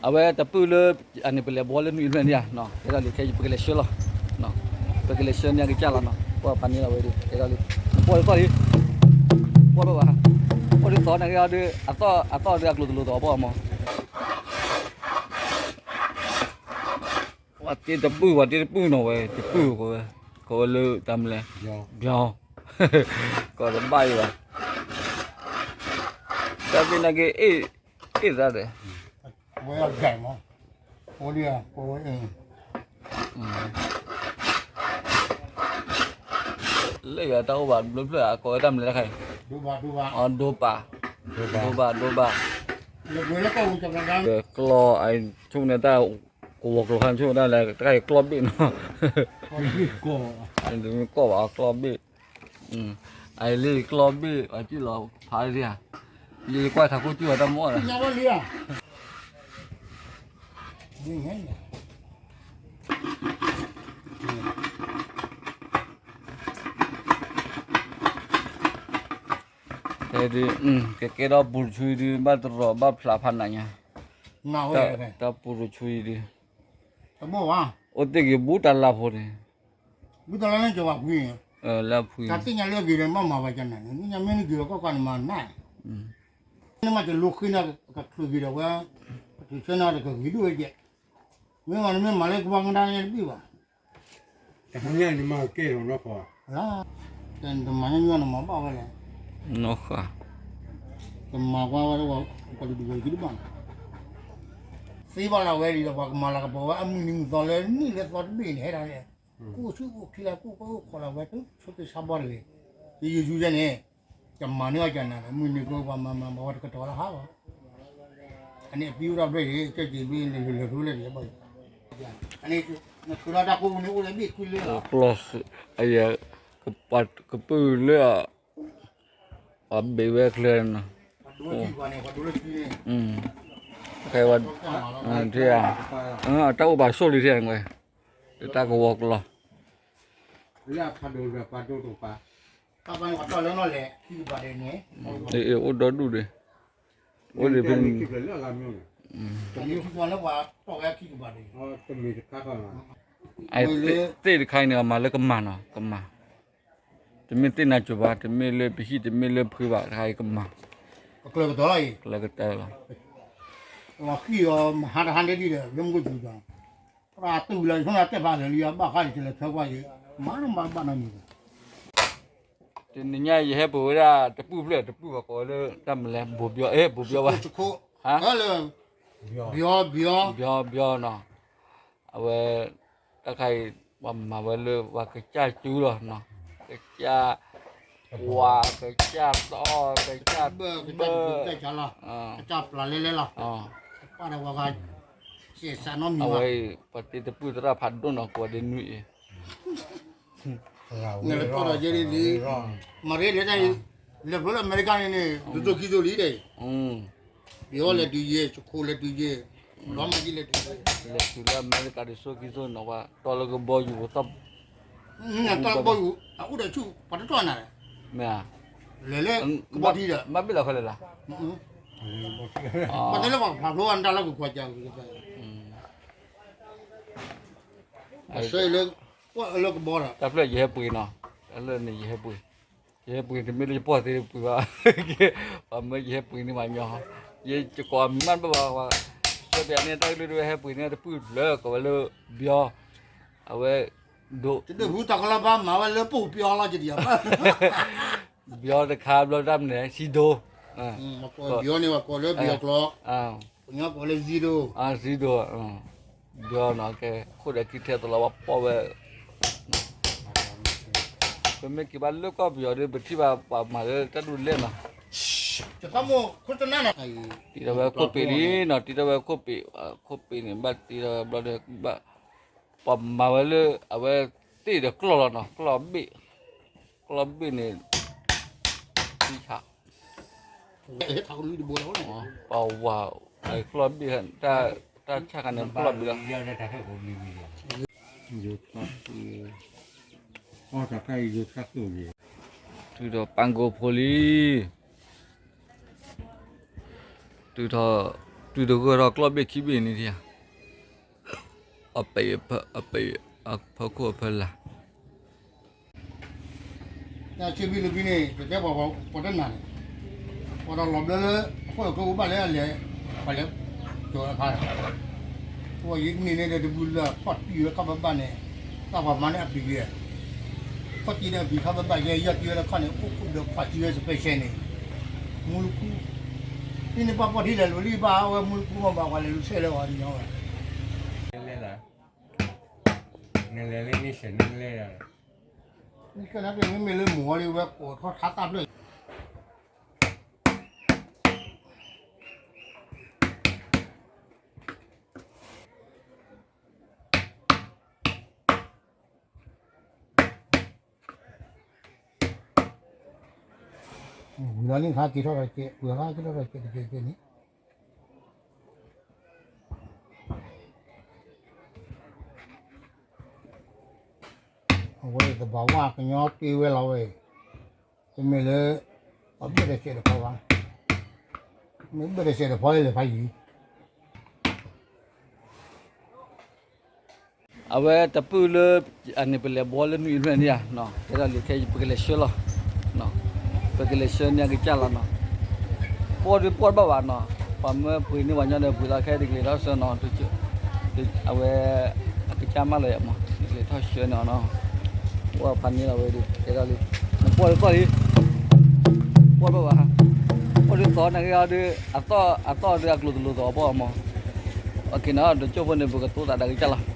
အဝဲတပုၢ်လၢ အန့ၣ်ပလဲၤဘှီလၢနွံဖျၢၣ်န့ၣ်ဧါ, ကဲထီၣ်လံ ခဲအံၤပကလဲၤဆှၢလီၤ, ပကလဲၤဆှၢန့ၢ်ကစၢ်လီၤနီၤ, ပှၤဖးန့ၢ်လီၤဝဲဒၣ် ကဲထီၣ်လံ, နပီၢ်လၢသီၣ်လံ, ပီၢ်ဘၣ်ဘၣ်, ပီၢ်ဒ်သီၣ်န့ၣ်ကဲဒီး အသီၣ်ဒ်အကျိၤတလိၤသီၣ်ဘၣ်မး, ပှၤတ့တပုၢ် ပှၤတ့တပုၢ်နီၤဝဲ တပုၢ်ဝဲ, ကိးဝဲလၢတၢ်မလဲၣ်, ဘျီ, ကိးတဘၣ်အံၤဘၣ်, တၢ်သ့ၣ်နာ်က့ အ့ၣ်သးဒီး ဝဲအဂၤမး, အိၣ်ဒံး, လၢယတၢ်အိၣ်ဘၣ်ဘျီဖျၢၣ် အကိးဝဲတၢ်မလဲၣ်တခါအံၤ, ဒိဘၣ်, ဒိဘၣ်, ဒိဘၣ်, ကျီအဆိကတၢၢ်န့ၣ် တၢ်ကဝီၤကျီၤခါဆိကတၢၢ်လဲၣ် တခါအံၤကျီဘ့ၣ်နီၤ, ကိးဘၣ်ကျီဘ့ၣ်, အလံၤကျီဘ့ၣ် အစံၣ်လီၤဖးဒံးဧါ, ယကွၢ်ထးခိၣ်စူၣ်အတၢ်မီၢ်လီၤ ဒ် ကကဲထီၣ်ပူၤတဆူအံၤဒုး ဘၣ်တရီးဘၣ်ဖျးဖးနးညါ, တၢ်ပူၤတဆူအံၤဒုး, အိၣ်သ့ၣ်က့ၤဘူးတၢ်လၢဖိန့ၣ်, ဘူးတၢ်လၢန့ၣ်ကဝၤဖှံ, လၢဖှံ, တၢ်သ့ၣ်ညါလၢအဂ့ၤဒီး မ့ၢ်မၤဘၣ်ကနၤန့ၣ် မ့ၢ်ညါမ့ၢ်နဂ့ၤဒီးကီၢ်ကီၢ်န့ၣ်မၤနး, နမ့ၢ်တလိဃ့န့ၣ် ကချုးဂ့ၤဒီးဝဲ, ကထုးဆၢန့ၣ်တကဂ့ၤဒိၣ်ဝဲကဲ, မ့ၢ်မၤနမ့ၢ်မၤလၢကဘၣ်ကဒါန့ၣ်တဘ့ၣ်ဘၣ် တဟါညါန့ၣ်မၤကဲလီၤနီၢ်ဃီ, တမၤညါညါနမၤဘၣ်ဝဲလဲၣ်, နီၢ်ဃီ, ကမၤကွၢ်ဝဲဒၣ် ပှၤဒုးဒုးဝဲခံတဘၣ်, သ့ဘၣ်လၢဝဲဒၣ်ဒီး ပှၤကမၤလၤကပီၤဝဲအမုၢ်နံၤမုၢ်သီလၢနံၣ်လၢသီတဘ့ၣ်န့ၣ် ဟဲဒၣ်လဲၣ်, ကိၣ်ဆူၣ်အိၣ်ခံလၢကိၣ်ကအိၣ်ခိးလီၤဝဲ တဆိက့ၤဆါဘီတဂ့ၤ, ယယုၢ်ယဲန့ၣ်, ယမၤန့ၢ်အီၤကနၤဒီး မုၢ်နံၤကပှၤမၤမၤမၤဝဲတကတီၤလၢဟါလီၤ အန့ၣ်အပံၤအိၣ်ဒၣ်ဘျီအံၤ ကဲက့ၤဘျီလၢလၢလၢလၢလၢဘၣ်အံၤ, အန့ၣ် နထုးလီၤတၢ်ကိးပူၤန့ၣ်အိၣ်လၢဘ့ၣ်ခွံလၢလီၤ, ကျီ, အယဲ, ကပုၢ်လၢ, ပှၤဘ့ၣ်ဝဲချၢနီၤ, ခဲဝဲ, တၢ်အိၣ်ဘၣ်ဆိၣ်လံထဲ, တၢ်ကဝီၤကျီၤ, လၢဖးဒိၣ်ဒီးပှၤဒိၣ်တကပၤ, အိၣ်ဒီဒူၣ်ဒီး, အိၣ်ဒီးဖဲန့ၣ်, သ့ၣ်တခါအံၤန့ၣ် အမၤလၢကမၤနီၤ ကမၤ, တမ့ၢ်သ့ၣ်နၤစိၤဘၣ် တမ့ၢ်လၢပဟံၣ် တမ့ၢ်လၢပဟံၣ်ဘၣ် တခါအံၤကမၤ, ကျၢၤကတၢၢ်လီၤ, ကျၢၤကတၢၢ်လီၤ, လီၤဃံၣ်အီၤ မဟါတဟါန့ၣ်ဒ်ဒီး ယမ့ၢ်ကစူၤဒီး, ပှၤတုၤလၢယဆိကမိၣ်တဲဖးလၢာ်လံ ဘၣ်ဃးယံၤကလဲၤဆၢကွၢ်ယံၤ, မၤနီၣ်မၤဘၣ်နီတမံၤဘၣ် တနံၤညါယဟဲပှ့ၤဝဲဒၣ်တပုၢ်ဖျၢၣ်တပုၢ် ပှၤကိးဝဲလၢတၢ်မလဲၣ် ဘိၣ်ဘျီ အဲၣ် ဘိၣ်ဘျီဝဲ, ဟါ, ဘျီ ဘျီ ဘျီနီၤ, အဝဲ, တၢ်ခါအံၤ ပှၤမၤဝဲလၢပှၤကစၢ်စူလီၤနီၤ, ကစၢ်, ဝၤ ကစၢ်သီ ကစၢ်ဘၢၣ်, ကစၢ်ပျၢ်လဲလဲလီၤ, အဝဲအံၤ ပှၤတ့တပုၢ်သရၣ်ဖးဒိၣ်နီၤ ကိးဒ့နွံအံၤ နလဲၤတီၢ်ဒီးယဲဒ်လံ, မၤရ့လဲၤတၢ်အံၤ, လဲၤဖျိလၢအမဲရကၤန့ၣ်န့ၣ် ဒိၣ်ဒိၣ်ခံဒိၣ်လံဒီး, ပယီၤလဲၤတုၤယဲ, စခိၣ်လဲၤတုၤယဲ, လီမၤကံလဲၤတုၤယဲ, လဲၤတုၤလၢအမဲရကၤဒ်ဆိခံဆိနီၤ ပှၤတီၢ်လၢကဘီယူၤပသီၣ်, တီၢ်လၢကဘီယူၤ အအိၣ်ဒီးဆူၣ် ပှၤတတီၢ်နၤ, မ့ၢ်, လဲၤလၢကဘီထံဒီး, ဘၣ်ဘ့ၣ်လီၤခဲလၢာ်လီၤ, ဘၣ်တဲလၢပှၤဖျါဖျိအတၢ်လၢကကွၢ်ကၢ် ပှၤဆှၢလၢ, လၢကဘီဒီး တၢ်ဖျၢၣ်ယဟဲပှ့ၤနီၤ, တၢ်ဖျၢၣ်န့ၣ်ယဟဲပှ့ၤ, ယဟဲပှ့ၤတမ့ၢ်လၢယပှီၢ်သ့ပှ့ၤဘၣ်, ပှၤမၢယဟဲပှ့ၤန့ၢ်မးညီ, ယကိးအမံၤမးတဘၣ်ဘၣ်, ဆှၢပယၤန့ၣ်တၢ်ကလုၢ်ဒ်ဝဲဟဲပှ့ၤန့ၢ်တပုၢ်ဖျၢၣ် ကိးဝဲလၢ, ဘျီ, အဝဲ, ဒိၣ်, တဒုးဘူးတၢ်ကလီၤဘၣ်မၤဝဲလၢပအိၣ်ပျီလီၤကဒံး, ဘျီတခါဘျီတၢ်မနုၤ စံဒိ, ဘျီန့ၣ်ပှၤကိးလၢပယီၤကျိာ်, ပှၤကညီကိးလၢစံဒိ, စံဒိ, ဘျီနီၤ ကဲ, ခိၣ်ဒီးခံထဲသိးလီၤပှၤပီၢ်ဝဲ, ပမ့ၢ်က့ၤဘၣ်လၢကီၢ်ပယီၤဒီး ပထံၣ်ဘၣ်ပှၤမၤလၢတၢ်ဒူၣ်လဲၣ်နီၤ, တံၤထီၣ်ဝဲခိၣ်ပ့ၤလံနီၤ တံၤထီၣ်ဝဲခိၣ်ပ့ၤ, ခိၣ်ပ့ၤန့ၣ် ဘၣ်တံၤထီၣ်ဝဲဘျီဒီး, ပှၤမၤဝဲလၢအဝဲသ့ၣ်ဒီးကျီၢ်လီၤနီၤ ကျီၢ်ဘ့ၣ်, ကျီၢ်ဘ့ၣ်န့ၣ်, သံဆး ပှၤဝၤ, ကျီၢ်ဘ့ၣ်, တၢ်ဆၣ်ခါန့ၣ်ကျီၢ်ဘ့ၣ်လီၤ, ယိၤ, တုၤထီၣ်ပၣ်ကိဖိလံ, တုၤထီၣ်, တုၤတဂၢၢ်ထီၣ်ကျီၢ်ဘ့ၣ်ခံဘ့ၣ်န့ၣ်ဒံးဧါ, အပ့ၤ, အပ့ၤ, အဖီခိၣ်အဖီလာ် ဆ့ဘံၣ်လၢဘံၣ်န့ၣ် ကတဲပှၤတနၤန့ၣ်, ပှၤဒီးလီၤဘျၢလၢ အခိၣ်အဃၢၤအိၣ်ဘၣ်လၢအလဲၤ, ပှၤလဲၤကၠီၤအခါဒီး, ပှၤယံၤန့ၣ်န့ၣ်ဒီးတဘုလၢ ခီၣ်တံၢ်ဝဲခီၣ်ဘၣ်ဘၣ်န့ၣ်, တၢ်ပှၤမၤန့ၣ်အပံၤက့ၤ, ခီၣ်တံၢ်ဒီးအပံၤခီၣ်ဘၣ်ဘၣ်ယဲ ယီၢ်တံၢ်ဝဲလၢခီၣ်န့ၣ် အိၣ်ခိးဒီးခွးတံၢ်ဝဲ special န့ၣ်, မူလခူ, ဒ်န့ၣ်ပှၤပီၢ်ထံလဲၤလိာ်လံဘၣ် အဝဲမူလခူမ့ၢ်ဘၣ် ပှၤလဲၤလူၤဆဲးလၢအီၤဒ်ညီဝဲ နလဲၤလၢ နလဲၤလၢန့ၣ်ဆဲးနလဲၤဒၣ်လဲၣ်, မ့ၢ်ကဲန့ၣ်က့ၤမ့မ့ၢ်လၢမိၢ်ဝဲလံဝဲကိးထီၣ်ထါသၣ်ဖျၢၣ် ဝံၤလီၤန့ၣ် ဟးက့ၤထီၣ်ဒီးကဲး, ဝံၤဟးက့ၤထီၣ်ဒီးကဲးတကဲးကဲးန့ၣ်, အဝဲသဘာဝကညီတ့ဝဲလီၤဝဲ, တမ့ၢ်လၢ အဘၢၣ်ဒီးစဲးတဖီဘၣ်, မ့ၢ်ဘၢၣ်ဒီးစဲးတဖီလဲၤဖးယံၤ အဝဲတပုၢ်လၢ အန့ၣ်ပလဲၤဘှီလၢနွံဖျၢၣ်န့ၣ်ဧါ, တဲဒၣ်လံခဲအံၤ ပကလဲၤဆှၢလီၤ, ပကလဲၤဆှၢန့ၢ်အကစၢ်လီၤနီၤ, ပီၢ်ဒုးပီၢ်တဘၣ်ဘၣ်နီၤ, ပှၤမၢပှ့ၤန့ၢ်ပှၤညီဒီးပှ့ၤလီၤခဲတကလဲၤထီၣ်ဆှၢနီၤ, အဝဲ အကစၢ်မးလီၤယၤမး တကလဲၤထီၣ်ဆှၢန့ၢ်အီၤနီၤ, အိၣ်ဖးန့ၢ်လီၤဝဲဒၣ် တဲဒၣ်လံ, နပီၢ်ဒုးပီၢ်လံ, ပီၢ်တဘၣ်ဘၣ်, ပီၢ်ဒုးသီနာ်က့အီၤဒုး အသီၣ်ဒုးအကျိၤတလိၤသီၣ်ပီၢ်မး, အက့ၤနီၤ တကၠိၢ်ဖိန့ၣ် ပကတိၤသးဒၣ်ကစၢ်လီၤ,